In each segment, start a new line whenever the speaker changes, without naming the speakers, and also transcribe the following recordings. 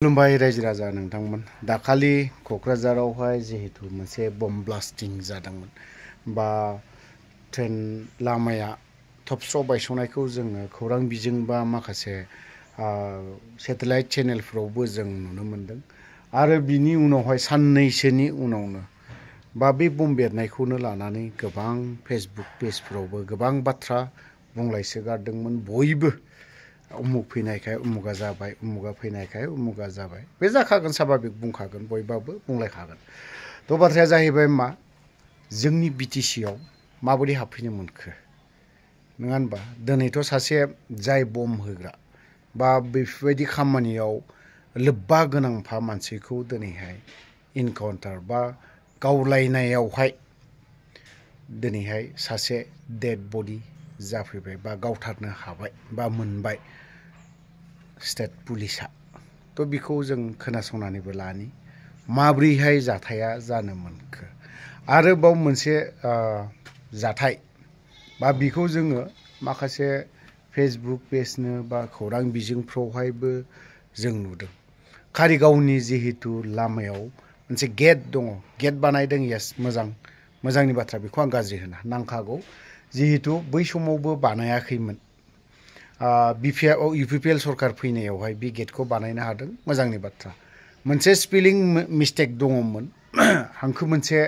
खुलुमबाय रायजो राजा नोंथांमोन दाखालि क'क्राझारावहाय जिहेतु मोनसे बम ब्लास्टिं जादोंमोन बा ट्रेन लामाया थबस्र' बायस'नायखौ जोङो खौरां बिजों बा माखासे सेटेलाइट चेनेलफोरावबो जों नुनो मोनदों आरो बिनि उनावहाय साननैसोनि उनावनो बा बे बम बेरनायखौनो लानानै गोबां फेसबुक पेजफोरावबो गोबां बाथ्रा बुंलायसोगारदोंमोन बयबो उमुक फैनायखाय उमुगा जाबाय उमुगा फैनायखाय उमुगा जाबाय बे जाखागोन साभाबिक बुंखागोन बयबाबो बुंलायखागोन थ' बाथ्राया जाहैबाय मा जोंनि बिटिसिआव माबोरै हाबफैनो मोनखो नङा होनबा दिनैथ' सासे जाय बम होग्रा बा बेफोरबायदि खामानियाव लोब्बा गोनांफा मानसिखौ दिनैहाय इनकाउन्टार बा गावलायनायावहाय दिनैहाय सासे डेड बडि जाफैबाय बा गावथारनो हाबाय बा मोनबाय स्टेट पुलिसा थ' बेखौ जों खोनासंनानैबो लानि माब्रैहाय जाथाया जानो मोनखो आरोबाव मोनसे जाथाय बा बेखौ जोङो माखासे फेसबुक पेजनो बा खौरां बिजोंफ्रावहायबो जों नुदों कारिगावनि जिहेतु लामायाव मोनसे गेट दङ गेट बानायदों येस मोजांनि बाथ्रा बेखौ आं गाज्रि होना नांखागौ जिहेतु बै समावबो बानायाखैमोन इउपिपिएल सरकार फैनायावहाय बे गेटखौ बानायनो हादों मोजांनि बाथ्रा मोनसे स्पेलिं मिस्टेक दङमोन हांखो मोनसे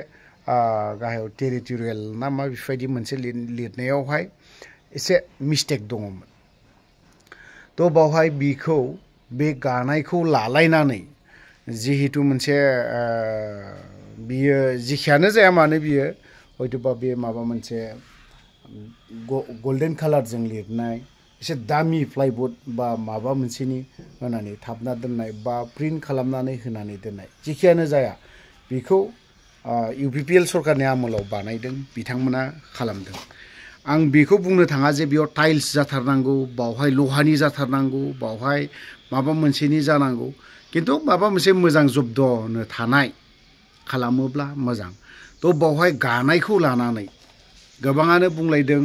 गाहायाव टेरिटरियेल ना मा बेफोरबायदि मोनसे लिरनायावहाय एसे मिस्टेक दङमोन थ' बावहाय बिखौ बे गानायखौ लालायनानै जिहेतु मोनसे बियो जेखियानो जाया मानो बियो हयतोबा बे माबा मोनसे गल्डेन कालारजों लिरनाय एसे दामि प्लाइबर्ड बा माबा मोनसेनि होनानै थाबना दोननाय बा प्रिन्ट खालामनानै होनानै दोननाय जेखियानो जाया बेखौ इउपिपिएल सरकारनि आमोलाव बानायदों बिथांमोना खालामदों आं बेखौ बुंनो थाङा जे बेयाव टाइल्स जाथारनांगौ बावहाय लहानि जाथारनांगौ बावहाय माबा मोनसेनि जानांगौ खिन्थु माबा मोनसे मोजां जब्दनो थानाय खालामोब्ला मोजां थ' बावहाय गानायखौ लानानै गोबाङानो बुंलायदों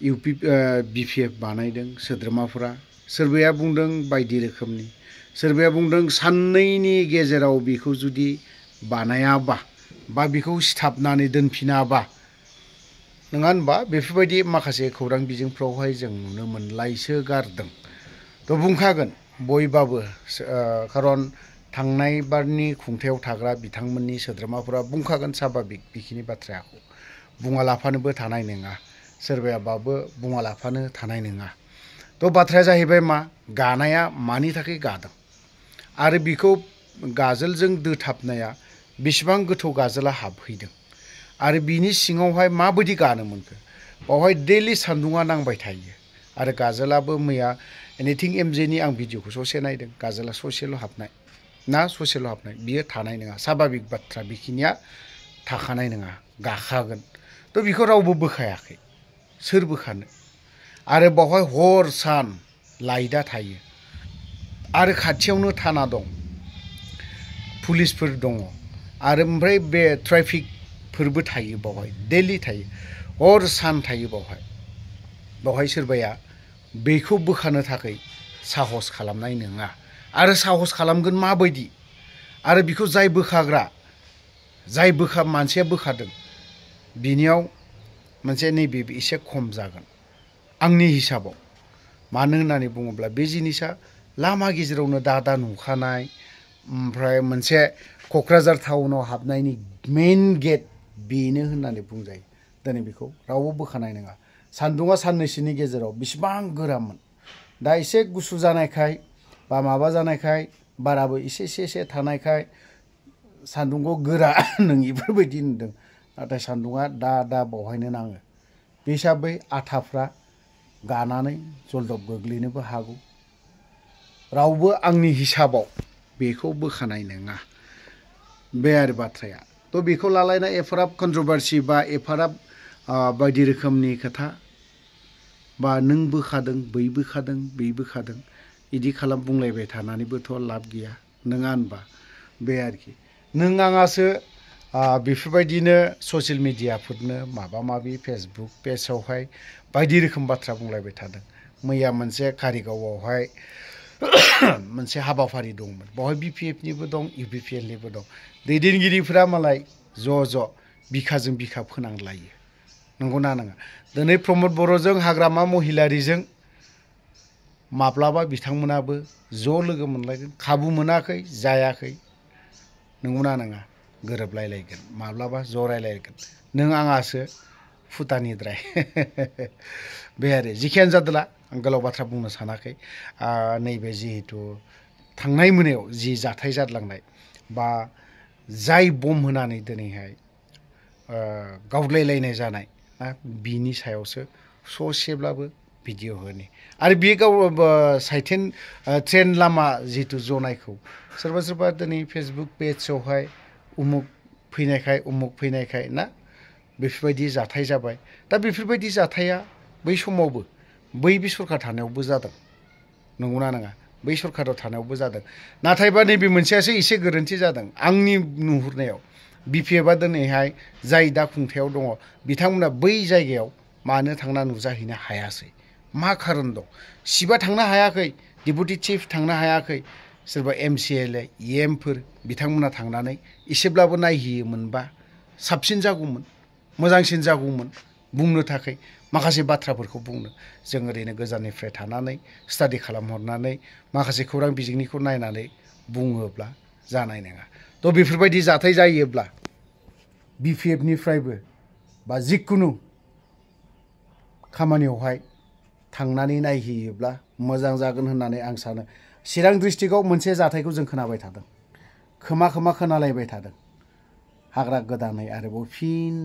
बिपिएफ बानायदों सोद्रोमाफोरा सोरबाया बुंदों बायदि रोखोमनि सोरबाया बुंदों साननैनि गेजेराव बेखौ जुदि बानायाबा बा बेखौ सिथाबनानै दोनफिनाबा नङा होनबा बेफोरबायदि माखासे खौरां बिजोंफ्रावहाय जों नुनो मोनलायसो गारदों थ' बुंखागोन बयबाबो खारन थांनाय बारनि खुंथायाव थाग्रा बिथांमोननि सोद्रोमाफोरा बुंखागोन साभाबिक बेखिनि बाथ्राखौ बुङालाफानोबो थानाय नङा सोरबायाबाबो बुङालाफानो थानाय नङा थ' बाथ्राया जाहैबाय मा गानाया मानि थाखाय गादों आरो बिखौ गाजोलजों दोथाबनाया बेसेबां गोथौ गाजोला हाबहैदों आरो बिनि सिङावहाय माबायदि गानो मोनखो बावहाय दैलि सान्दुङा नांबाय थायो आरो गाजोलाबो मैया एनिथिं एमजेनि आं भिडिअखौ ससे नायदों गाजोला ससेल' हाबनाय बियो थानाय नङा साभाबिक बाथ्रा बेखिनिया थाखानाय नङा गाखागोन थ' बेखौ रावबो बोखायाखै सोर बोखानो आरो बावहाय हर सान लाइटआ थायो आरो खाथियावनो थाना दं पुलिसफोर दङ आरो ओमफ्राय बे ट्राफिकफोरबो थायो बावहाय दैलि थायो हर सान थायो बावहाय सोरबाया बेखौ बोखानो थाखाय साहस खालामनाय नङा आरो साहस खालामगोन माबायदि आरो बेखौ जाय मानसिया बोखादों बिनियाव मोनसे नैबे एसे खम जागोन आंनि हिसाबाव मानो होननानै बुङोब्ला बे जिनिसा लामा गेजेरावनो दा नुखानाय ओमफ्राय मोनसे क'क्राझार टाउनाव हाबनायनि मेइन गेट बेनो होननानै बुंजायो दिनै बेखौ रावबो बोखानाय नङा सान्दुङा साननैसोनि गेजेराव बेसेबां गोरामोन दा एसे गुसु जानायखाय बा माबा जानायखाय बाराबो एसे थानायखाय सान्दुंखौ गोरा नङिफोरबायदि नुदों नाथाय सान्दुङा दा बावहायनो नाङो बे हिसाबै आथाफ्रा गानानै जलदब गोग्लैनोबो हागौ रावबो आंनि हिसाबाव बेखौ बोखानाय नङा बे आरो बाथ्राया थ' बेखौ लालायना एफाराब कन्ट्रभारसि बा एफाराब बायदि रोखोमनि खोथा बा नों बोखादों बै बोखादों बिदि बुंलायबाय थानानैबोथ' लाब गैया नङा होनबा बे आरोखि नों आङासो बेफोरबायदिनो ससियेल मिडियाफोरनो माबा माबि फेसबुक पेजावहाय बायदि रोखोम बाथ्रा बुंलायबाय थादों मैया मोनसे कारिगावआवहाय मोनसे हाबाफारि दंमोन बेवहाय BPF निबो दं UPPLनिबो दं दैदेनगिरिफोरा मालाय ज' बिखाजों बिखा फोनांलायो नंगौना नङा दिनै प्रमद बर'जों हाग्रामा महिलारिजों माब्लाबा बिथांमोनाबो ज' लोगो मोनलायगोन खाबु मोनाखै जायाखै नंगौना नङा गोरोबलायलायगोन माब्लाबा ज' रायलायगोन नों आंहासो भुटाननिद्राय बे आरो जिखियानो जादोला आं गोलाव बाथ्रा बुंनो सानाखै नैबे जिहेतु थांनाय मोनायाव जि जाथाय जादलांनाय बा जाय बम होनानै दिनैहाय गावलायलायनाय जानाय बिनि सायावसो ससेब्लाबो भिडिअ होनि आरो बे गाव साइथेन ट्रेन लामा जितु जनायखौ सोरबा दिनै फेसबुक पेजआवहाय उमुक फैनायखाय ना बेफोरबायदि जाथाय जाबाय दा बेफोरबायदि जाथाया बै समावबो बै सरखार थानायावबो जादों नंगौना नङा बै सरखाराव थानायावबो जादों नाथायबा नैबे मोनसेयासो एसे गोरोन्थि जादों आंनि नुहुरनायाव BPFआ दिनैहाय जाय दा खुंथायाव दङ बिथांमोना बै जायगायाव मानो थांना नुजाहैनो हायासै मा खारन दं सिबा थांनो हायाखै डेपुटि चिफ थांनो हायाखै सोरबा MCLA EMफोर बिथांमोना थांनानै एसेब्लाबो नायहैयोमोनबा साबसिन जागौमोन मोजांसिन जागौमोन बुंनो थाखाय माखासे बाथ्राफोरखौ बुंनो जों ओरैनो गोजाननिफ्राय थानानै स्टाडि खालामहरनानै माखासे खौरां बिजोंनिखौ नायनानै बुङोब्ला जानाय नङा थ' बेफोरबायदि जाथाय जायोब्ला BPFनिफ्रायबो बा जिखुनु खामानियावहाय थांनानै नायहैयोब्ला मोजां जागोन होननानै आं सानो चिरां डिस्ट्रिक्टआव मोनसे जाथायखौ जों खोनाबाय थादों खोमा खोनालायबाय थादों हाग्रा गोदानै आरोबाव फिन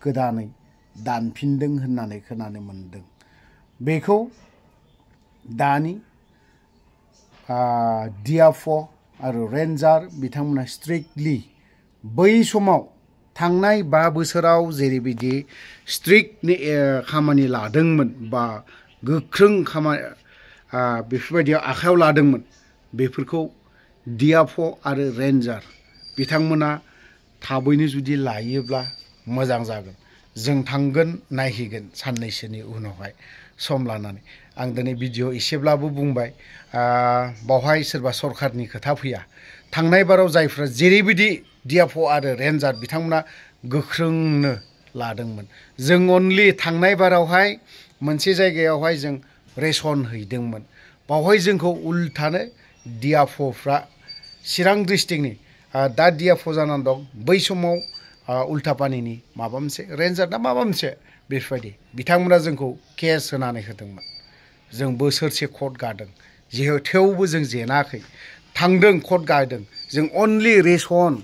गोदानै दानफिनदों होननानै खोनानो मोनदों बेखौ दानि DFO आरो रेन्जार बिथांमोना स्ट्रिक्टलि बै समाव थांनाय 5 बोसोराव जेरैबायदि स्ट्रिक्टनि खामानि लादोंमोन बा गोख्रों खामानि बेफोरबायदियाव आखायाव लादोंमोन बेफोरखौ DFO आरो रेन्जार बिथांमोना थाबैनो जुदि लायोब्ला मोजां जागोन जों थांगोन नायहैगोन साननैसोनि उनावहाय सम लानानै आं दिनै भिडिअ एसेब्लाबो बुंबाय बावहाय सोरबा सरखारनि खोथा फैया थांनाय बाराव जायफ्रा जेरैबायदि DFO आरो रेन्जार बिथांमोना गोख्रोंनो लादोंमोन जों अनलि थांनाय बारावहाय मोनसे जायगायावहाय जों रेसन हैदोंमोन बावहाय जोंखौ उल्थानो DFOफ्रा चिरां डिस्ट्रिक्टनि दा DFO जानानै दं बै समाव उल्थापानिनि माबा मोनसे रेन्जार ना माबा मोनसे बेफोरबायदि बिथांमोना जोंखौ केस होनानै होदोंमोन जों बोसोरसे कर्ट गादों थेवबो जों जेनाखै थांदों कर्ट गादों जों अनलि रेसन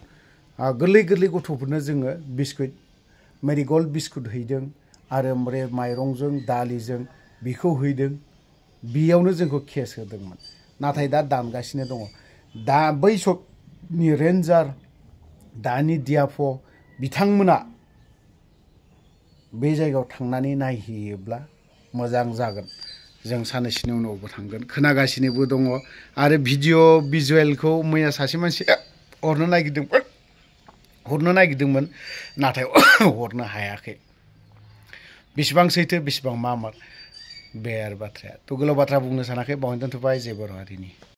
गोरलै गथ'फोरनो जोङो बिस्कुट मेरिगल्ड बिस्कुट हैदों आरो माइरंजों दालिजों बेखौ हैदों बेयावनो जोंखौ केस होदोंमोन नाथाय दा दानगासिनो दङ दा बै समनि रेन्जार दानि DFO बिथांमोना बे जायगायाव थांनानै नायहैयोब्ला मोजां जागोन जों साननैसोनि उनावबो थांगोन खोनागासिनोबो दङ आरो भिडिअ भिजुवेलखौ मैया सासे मानसिया हरनो नागिरदोंमोन नाथाय हरनो हायाखै बेसेबां सैथो बेसेबां मामार बे आरो बाथ्राया थ' गोलाव बाथ्रा बुंनो सानाखै बावनो दोनथ'बाय जेबो हारिनि